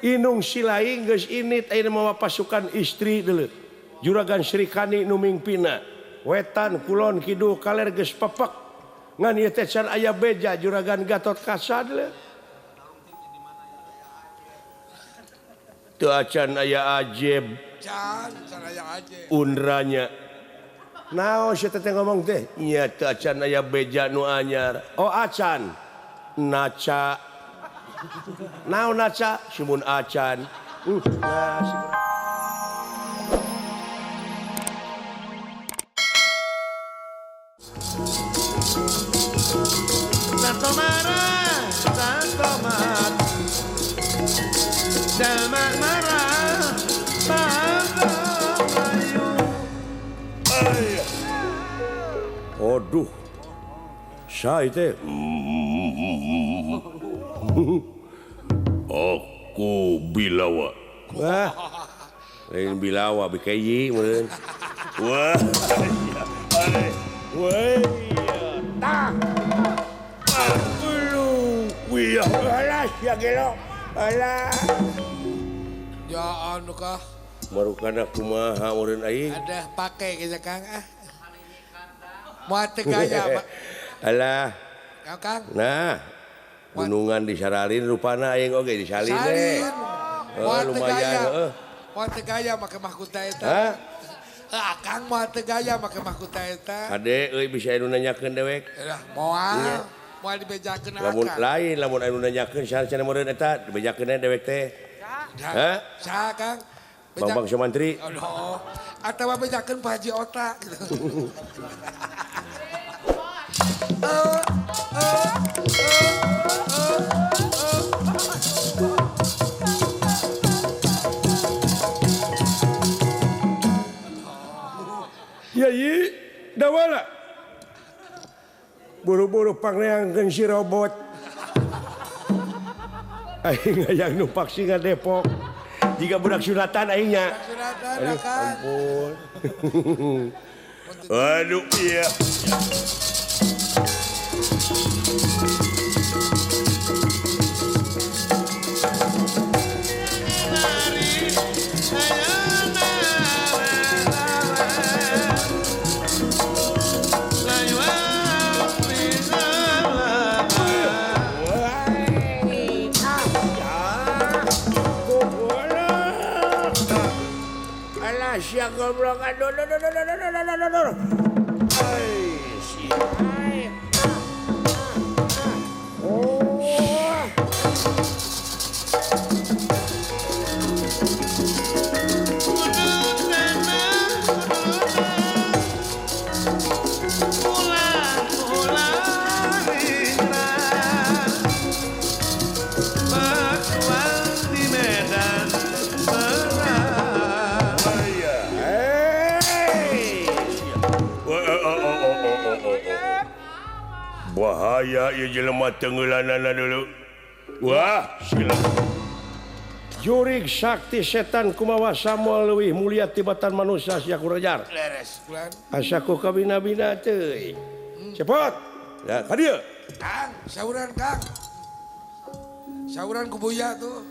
Inung Silaing geus init ayeuna mawa pasukan istri deuleu. Juragan Sri Kandi nu mingpina. Wetan kulon kidul kaler geus pepek. Ngan ieu teh can aya beja Juragan Gatot Kaca deuleu. Teu acan aya ajeb. Can, can aya ajeb. Undranya. Naon sia teh ngomong teh? Nya teu acan aya beja nu anyar. Oh acan. Naca. Naon naca? Simun acan. Nah, simun. Aduh, saya teh. Aku Bilawa. Wah, lain Bilawa BKY meureun. Wah, wah, tah. Aduh, wih, alah sia gelo. Alah. Ya anu kah? Marukana kumaha meureun aing? Ada pake geus Kang ah. Moal teu gaya, Pak. Alah. Kang. Nah, gunungan disaralin rupana aing oge disalin deh. Moal teu gaya. Heeh. Moal teu gaya make mahkota eta. Hah? Akang moal teu gaya make mahkota eta. Kade euy bisa anu nanyakeun dewek. Lah, moal. Moal dibejakeun akang. Lamun lain lamun anu nanyakeun saha cenah meureun eta dibejakeun dewek teh. Hah? Saha Kang? Bambang Sumantri. Aduh. Atawa bejakeun Pak Haji Otak gitu. Yayi dawala. Buru-buru pangneangkeun si robot. Aing hayang numpak singa Depok. Jika budak sunatan aingnya. Sunatan, aduh, ampun. Aduh, iya. Sia goblok aduh aduh aduh aduh aduh aduh aduh. Ai si. Oh. Bahaya ieu jelema tengeulanana dulu. Wah, sila. Jurig sakti setan kumawasa moal leuwih mulia tibatan manusia sia kurejar. Leres, bulan. Asa ku kabina-bina teuy. Cepot. Ya, ka dieu. Kang, sauran Kang. Sauran ku Buya tuh.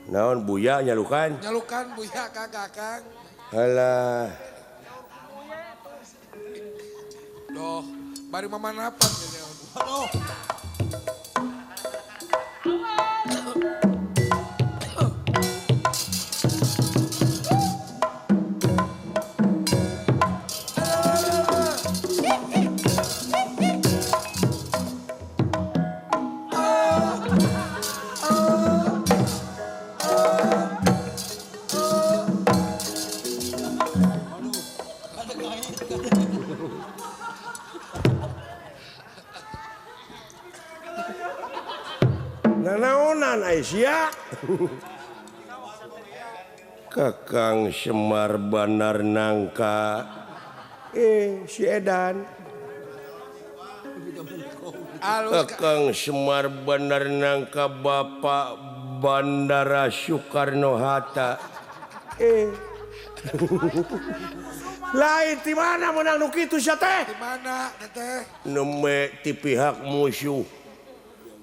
Naon Buya nyalukan? Nyalukan Buya Kang, Kang. Alah. Doh, bari mama napan gitu. Aduh. Nanaonan Aisyah. Kakang Semar Bandar Nangka. Si Edan. Kakang Semar Bandar Nangka Bapak Bandara Soekarno Hatta. Lain di mana menang nu kitu sia teh? Di mana teh? Neme ti pihak musuh.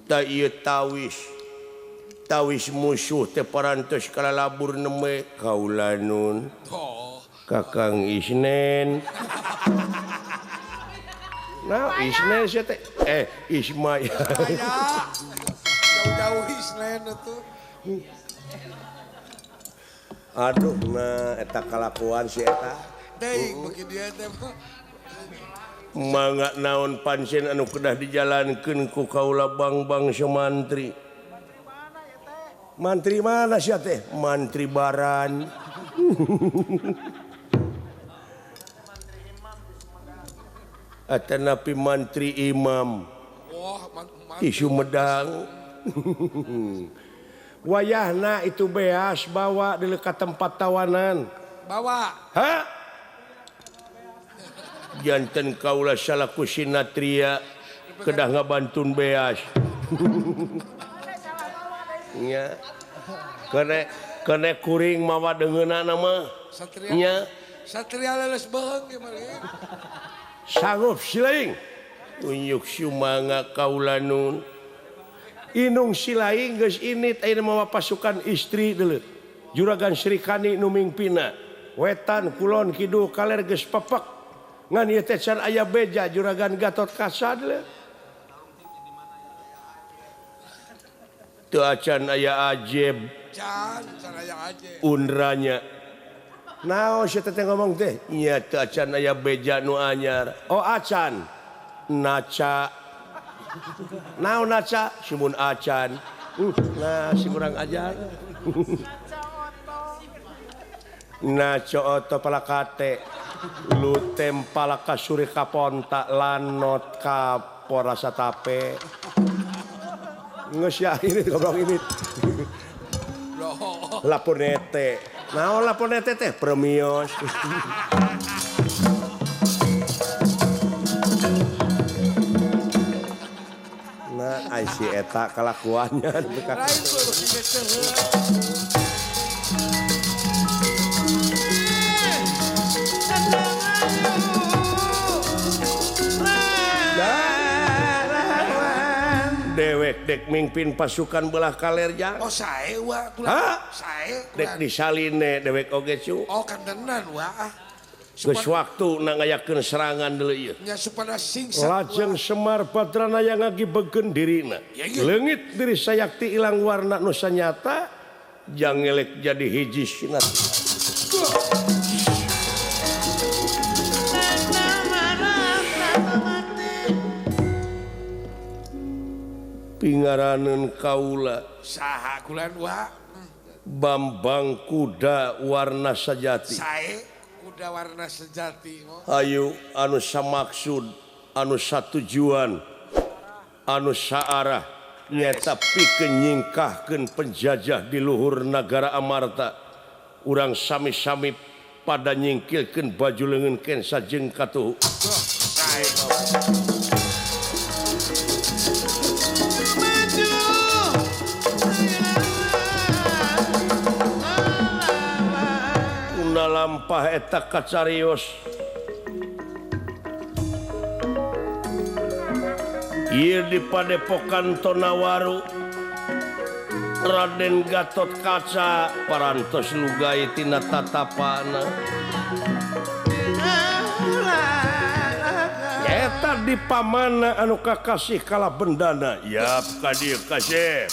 Ta ieu tawis. Tawis musuh teh parantos kalalabur neme kaula nun. Kakang Isnen. Nah, Isnen sia teh Ismail. Jauh-jauh Isnen atuh. Aduh, nah eta kalakuan si eta. Deui beuki dia teh. Mangga naon pancen anu kedah dijalankeun ku kaula Bangbang Sumantri. Mantri mana sia teh? Mantri Baran. Atanapi Mantri Imam. Di Sumedang. Wayahna itu beas bawa di dekat tempat tawanan. Bawa. Hah? Janten kaula salaku sinatria kedah ngabantun beas. Nya. Kene kuring mawa deungeunana mah. Satria. Nya. Satria leles beheung ge mah. Sanggup silaing. Tunjuk sumanga kaula nun. Inung silaing geus init ayeuna mawa pasukan istri deuleu. Juragan Sri Kandi nu mingpina. Wetan kulon kidul kaler geus pepek. Ngan ieu teh can aya beja Juragan Gatot Kaca deuleu. Teu acan aya ajeb. Can aya ajeb. Undranya. Naon sia teh ngomong teh? Nya teu acan aya beja nu anyar. Oh acan. Naca. Naon naca? Simun acan. Nah si kurang ajar. Naca oto palakate. Lutem palaka suri kaponta lanot kaporasa tape. Geus ya ini goblok ini. Laponete. Naon laponete teh? Premios. Nah, ai si eta kalakuannya. Dewek dek mingpin pasukan belah kaler jang. Oh sae wa kula. Sae. Dek disaline dewek oge cu. Oh kantenan wa. Geus waktuna ngayakeun serangan deuleu ieu. Nya supaya singset. Lajeng Semar Badranaya ngagibegkeun dirina. Leungit diri sayakti ilang warna nu sanyata jang ngelek jadi hiji sinat. Pingaraneun kaula saha kulan wa Bambang kuda warna sejati. Sae kuda warna sejati. Ayu anu samaksud anu satujuan anu saarah nyata pikeun nyingkahkeun penjajah di luhur nagara Amarta. Urang sami-sami pada nyingkilkeun baju leungeun kensa jeung katuhu. Sae. Lampah eta kacarios ieu di Padepokan Tonawaru Raden Gatot Kaca parantos lugai tina tatapana eta di pamana anu kakasih kala bendana yap ka dieu kasih.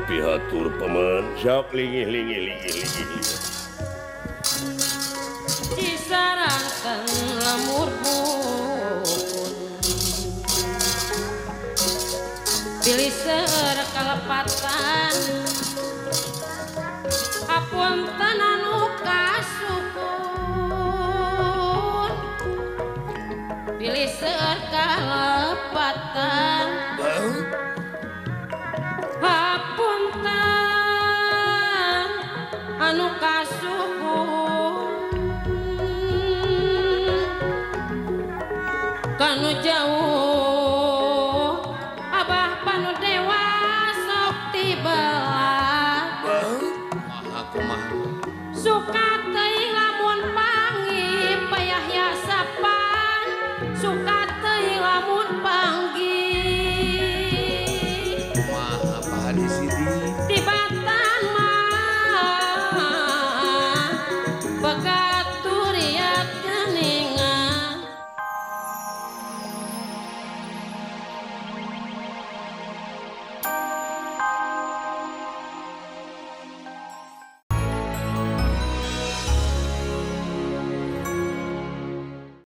Pihatur paman sok lingih lingih lingih lingih disarangkan lamur pun pilih ser kalepatan apunten anu kasih. Selatan. Hapunten anu kasuhun kanu jauh Abah panu dewa sok tibelah. Suka teuing lamun pangi payah yasapan, suka